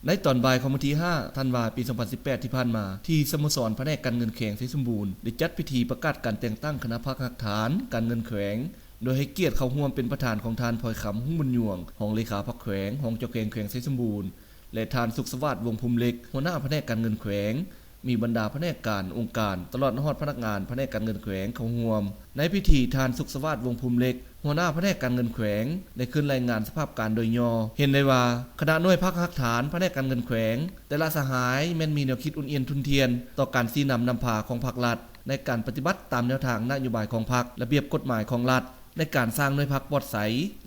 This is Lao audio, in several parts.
ໃນຕອນບ່າຍຂອງວັນທີຫ້າ ທັນວາ ປີສອງພັນສິບແປດ ທີ່ຜ່ານມາ, ທີ່ສະໂມສອນພະແນກການເງິນແຂວງໄຊສົມບູນ ໄດ້ຈັດພິທີປະກາດການແຕ່ງຕັ້ງຄະນະພັກຮາກຖານການເງິນແຂວງ, ໂດຍໃຫ້ກຽດເຂົ້າຮ່ວມເປັນປະທານຂອງທ່ານ ພອຍຄຳ ຮຸ່ງບຸນຍວງ ຮອງເລຂາພັກແຂວງ, ຮອງເຈົ້າແຂວງແຂວງໄຊສົມບູນ ແລະ ທ່ານ ສຸກສະຫວາດ ວົງພູມເລັກ ຫົວໜ້າພະແນກການເງິນແຂວງ, ມີບັນດາພະແນກການ, ອົງການ ຕະຫຼອດຮອດພະນັກງານພະແນກການເງິນແຂວງເຂົ້າຮ່ວມ. ໃນພິທີ, ທ່ານ ສຸກສະຫວາດ ວົງພູມເລັກ ຫົວໜ້າພະແນກການເງິນແຂວງ ໄດ້ຂຶ້ນລາຍງານສະພາບການໂດຍຫຍໍ້. ເຫັນໄດ້ວ່າ ຄະນະໜ່ວຍພັກຮາກຖານພະແນກການເງິນແຂວງ ແຕ່ລະສະຫາຍແມ່ນມີແນວຄິດອຸ່ນອຽນທຸ່ນທ່ຽນຕໍ່ການຊີ້ນຳນຳພາຂອງພັກລັດ ໃນການປະຕິບັດຕາມແນວທາງນະໂຍບາຍຂອງພັກ, ລະບຽບກົດໝາຍຂອງລັດ, ໃນການສ້າງໜ່ວຍພັກປອດໃສ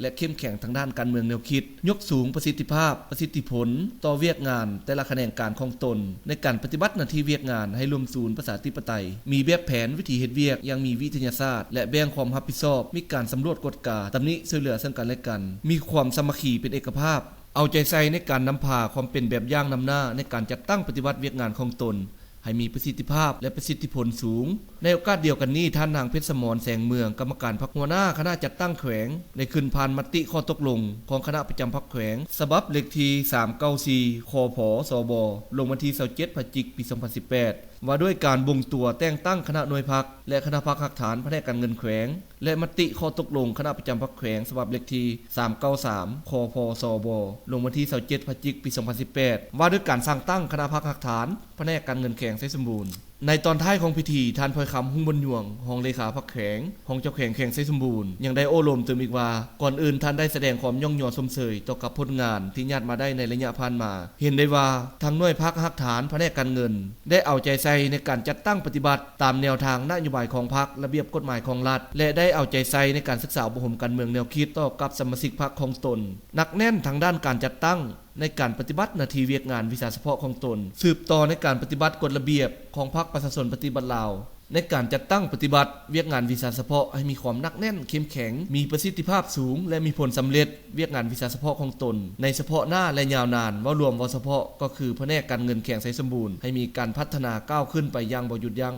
ແລະ ເຂັ້ມແຂງທາງດ້ານການເມືອງແນວຄິດ, ຍົກສູງປະສິດທິພາບ, ປະສິດທິຜົນຕໍ່ວຽກງານແຕ່ລະຂະແໜງການຂອງຕົນ, ໃນການປະຕິບັດໜ້າທີ່ວຽກງານໃຫ້ລວມສູນປະຊາທິປະໄຕ, ມີແບບແຜນວິທີເຮັດວຽກຢ່າງມີວິທະຍາສາດ ແລະ ແບ່ງຄວາມຮັບຜິດຊອບ, ມີການສຳຫຼວດກວດກາ, ຕຳໜິຊ່ວຍເຫຼືອເຊິ່ງກັນແລະກັນ, ມີຄວາມສາມັກຄີເປັນເອກະພາບ, ເອົາໃຈໃສ່ໃນການນຳພາຄວາມເປັນແບບຢ່າງນຳໜ້າໃນການຈັດຕັ້ງປະຕິບັດວຽກງານຂອງຕົນ ໃຫ້ມີປະສິດທິພາບ ແລະ ປະສິດທິຜົນສູງ. ໃນໂອກາດດຽວກັນນີ້, ທ່ານນາງ ເພັດສະໝອນ ແສງເມືອງ ກຳມະການພັກ ຫົວໜ້າຄະນະຈັດຕັ້ງແຂວງ ໄດ້ຂຶ້ນຜ່ານມະຕິຂໍ້ຕົກລົງຂອງຄະນະປະຈຳພັກແຂວງ ສະບັບເລກທີສາມເກົ້າສີ່ ຄພສບ ລົງວັນທີຊາວເຈັດ ພະຈິກ ປີສອງພັນສິບແປດ ວ່າດ້ວຍການບົ່ງຕົວແຕ່ງຕັ້ງຄະນະໜ່ວຍພັກ ແລະ ຄະນະພັກຮາກຖານພະແນກການເງິນແຂວງ ແລະ ມະຕິຂໍ້ຕົກລົງຄະນະປະຈຳພັກແຂວງ ສະບັບເລກທີສາມເກົ້າສາມ ຄພສບ ລົງວັນທີຊາວເຈັດ ພະຈິກ ປີສອງພັນສິບແປດ ວ່າດ້ວຍການສ້າງຕັ້ງຄະນະພັກຮາກຖານພະແນກການເງິນແຂວງໄຊສົມບູນ. ໃນຕອນທ້າຍຂອງພິທີ, ທ່ານ ພອຍຄຳ ຮຸ່ງບຸນຍວງ ຮອງເລຂາພັກແຂວງ, ຮອງເຈົ້າແຂວງແຂວງໄຊສົມບູນ ຍັງໄດ້ໂອ້ລົມຕື່ມອີກວ່າ, ກ່ອນອື່ນທ່ານໄດ້ສະແດງຄວາມຍ້ອງຍໍຊົມເຊີຍຕໍ່ກັບຜົນງານທີ່ຍາດມາໄດ້ໃນໄລຍະຜ່ານມາ. ເຫັນໄດ້ວ່າ ທາງໜ່ວຍພັກຮາກຖານພະແນກການເງິນ ໄດ້ເອົາໃຈໃສ່ໃນການຈັດຕັ້ງປະຕິບັດຕາມແນວທາງນະໂຍບາຍຂອງພັກ, ລະບຽບກົດໝາຍຂອງລັດ ແລະ ໄດ້ເອົາໃຈໃສ່ໃນການສຶກສາອົບຮົມການເມືອງແນວຄິດຕໍ່ກັບສະມາຊິກພັກຂອງຕົນ, ໜັກແໜ້ນທາງດ້ານການຈັດຕັ້ງ ໃນການປະຕິບັດໜ້າທີ່ວຽກງານວິຊາສະເພາະຂອງຕົນ, ສືບຕໍ່ໃນການປະຕິບັດກົດລະບຽບຂອງພັກປະຊາຊົນປະຕິວັດລາວ, ໃນການຈັດຕັ້ງປະຕິບັດວຽກງານວິຊາສະເພາະໃຫ້ມີຄວາມໜັກແໜ້ນ, ເຂັ້ມແຂງ, ມີປະສິດທິພາບສູງ ແລະ ມີຜົນສຳເລັດວຽກງານວິຊາສະເພາະຂອງຕົນ ໃນສະເພາະໜ້າ ແລະ ຍາວນານ, ເວົ້າລວມ, ເວົ້າສະເພາະ ກໍຄືພະແນກການເງິນແຂວງໄຊສົມບູນ ໃຫ້ມີການພັດທະນາກ້າວຂຶ້ນໄປຢ່າງບໍ່ຢຸດຢັ້ງ.